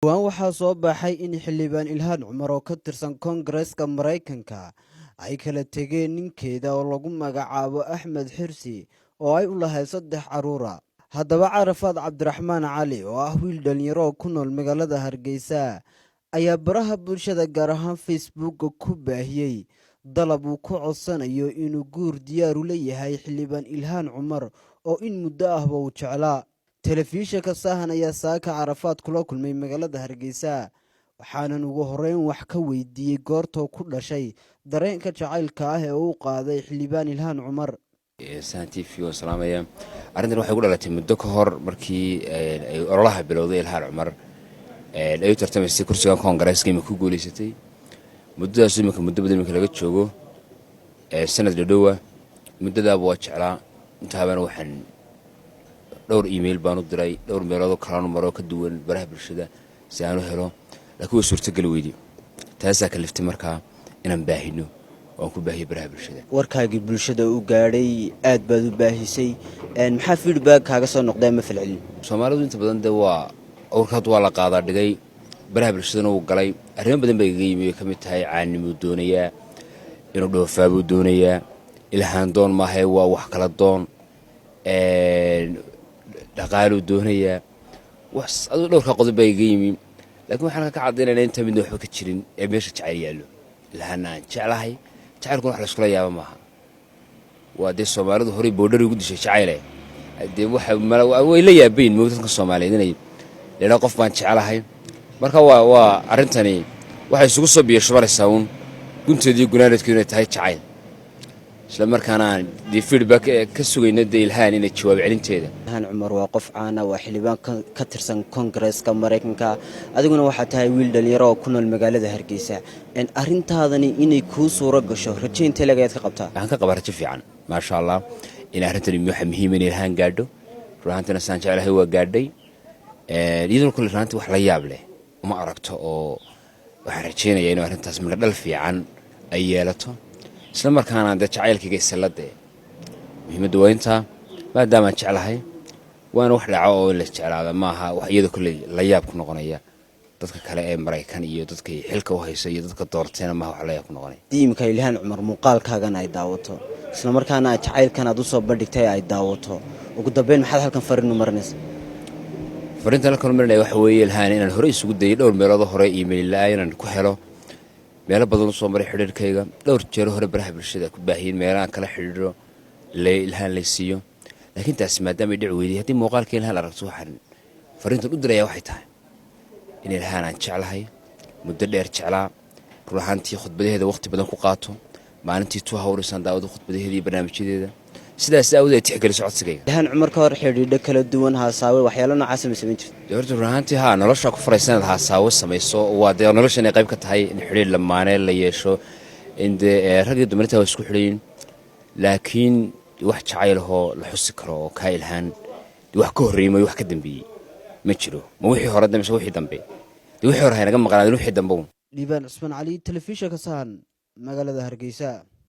Dhowaan waxaa soo baxay in Xildhibaan Ilhaan Cumar oo ka tirsan Koongareeska Maraykanka ay kala tegeen ninkeeda oo lagu magacaabo Axmed Xirsi oo ay u lahayd saddex carruura. Haddaba, Carafaad Cabdiraxmaan Cali oo ah wiil dhallinyaro oo ku nool magaalada Hargeysa ayaa baraha bulshada, gaar ahaan Facebooka, ku baahiyey dalab uu ku codsanayo inuu guur diyaar u leeyahay Xildhibaan Ilhaan Cumar oo in muddo ahba uu jeclaa. Telefishinka Sahan ayaa saaka Carafaad kula kulmay magaalada Hargeysa, waxaanan ugu horeyn wax ka weydiiyey goortoo ku dhashay dareenka jacaylka ah ee uu qaaday Xildhibaan Ilhaan Cumar. Sahan TV waan salaamaya. Arrintan waxay ku dhalatay muddo ka hor, markii ay ololaha bilowday Ilhaan Cumar, ay u tartamaysay kursigan Koongareeska, imika ku guuleysatay. Muddadaas imika muddo badan imika laga joogo, sanad dhadhowa. Muddadaaba waa jeclaa. Intaabana waxaan dhowr email baan u diray, dhowr meeloodoo kalaanu maroo ka duwan baraha bulshada si aan u helo, laakiin way suurtogeli weydi. Taasaa kaliftay markaa inaan baahino oo aan ku baahiyo baraha bulshada. Warkaagii bulshada u gaadhay, aad baad u baahisay. Maxaa feedback kaaga soo noqday ama falcelin? Soomaalidu inta badan dee waa awrka hadda waa la qaadaa dhigay, baraha bulshadana wuu galay. Arrimo badan baa igaga yimi, ay ka mid tahay caanimuu doonayaa, inuu dhoofaabuu doonayaa, Ilhaan doon maahae waa wax kala doon, dhaqaaluu doonayaa. Aduu dhowrka qodob baa igaga yimi, laakiin waxaan ka caddaynayna intaa midna waxba ka jirin ee meesha jacayl yaallo. Ilhaanna aan jeclahay, jacaylkuna wax layskula yaaba maaha. Waa dee Soomaalidu horay boodhari ugu dishay jacayle. Dee waxa way la yaabayn moog dadka Soomaaliyeed inay leedhaa qof baan jeclahay. Marka waa arrintani waxay isugu soo biyo shubanaysaa uun gunteediiyo gunaanadku inay tahay jacayl, isla markaana aan dee feedback ka sugayna dee Ilhaan inay jawaab celinteeda. Ilhaan Cumar waa qof caana, waa xildhibaan ka tirsan Koongareeska Maraykanka. Adiguna waxaa tahay wiil dhalinyaro oo ku nool magaalada Hargeysa. Arrintaadani inay kuu suuro gasho, rajo intee lagayaad ka qabtaa? Waxaan ka qabaa rajo fiican, maasha Allah, in arrintani waxa muhiim in Ilhaan gaadho. Runaantina saan jeclahay waa gaadhay. Iyaduna kulle runaantii wax la yaab leh uma aragto, oo waxaan rajaynayaa inuu arrintaas midho dhal fiican ay yeelato, isla markaana dee jacaylkayga isalladee muhiimadda waa intaa, maadaamaan jeclahay. Waana wax dhaco oo la jeclaada, maaha wax iyada kolley la yaab ku noqonaya. Dadka kale ee Maraykan iyo dadkay xilka u haysa iyo dadka doorteena maaha wax la yaab ku noqonaya. Haddii imika Ilhaan Cumar muuqaalkaagana ay daawato, isla markaana aad jacaylkan aad usoo bandhigtay ay daawato, ugu dambeyn maxaad halkan fariin u marinaysa? Fariintan halkan marinaya waxa weeye Ilhaan inaan hore isugu dayay dhowr meeloodoo hore email la-aan inaan ku helo, meelo badan u soo maray xidhiirkayga, dhowr jeero hore baraha bulshada ku baahiyeen meelahaan kala xidhiidho Ilhaan laysiiyo, laakiin taasi maadaamay dhici weyday, haddii muuqaalka Ilhaan aragto, waxaan fariintan u diraya waxay tahay in Ilhaan aan jeclahay, muddo dheer jeclaa, run ahaantii khudbadaheeda waqti badan ku qaato, maalintii 2 hours aan daawado khudbadaheeda iyo barnaamijyadeeda. Sidaas aawadeed ay tixgeliso codsigayga. Ilhaan Cumar ka hor xidhiidho kala duwan, haasaawe, waxyaalo noocaasa ma samayn jirta? Dee horta run ahaantii haa, noloshaa ku faraysa inaad haasaawo samayso. Waa dee nolosha inay qayb ka tahay in xidhiidh lamaane la yeesho, in dee rag iyo dumarintaa waa isku xidhayin, laakiin wax jacaylahoo la xusi karo oo kaa Ilhaan wax ka horreeyey mayo wax ka dambeeyey ma jiro. Ma wixii hore mise wixii dambe? Dee wixii hore haynaga maqnaadeen, wixii dambe. Liibaan Cusmaan Cali, telefishinka Sahan, magaalada Hargeysa.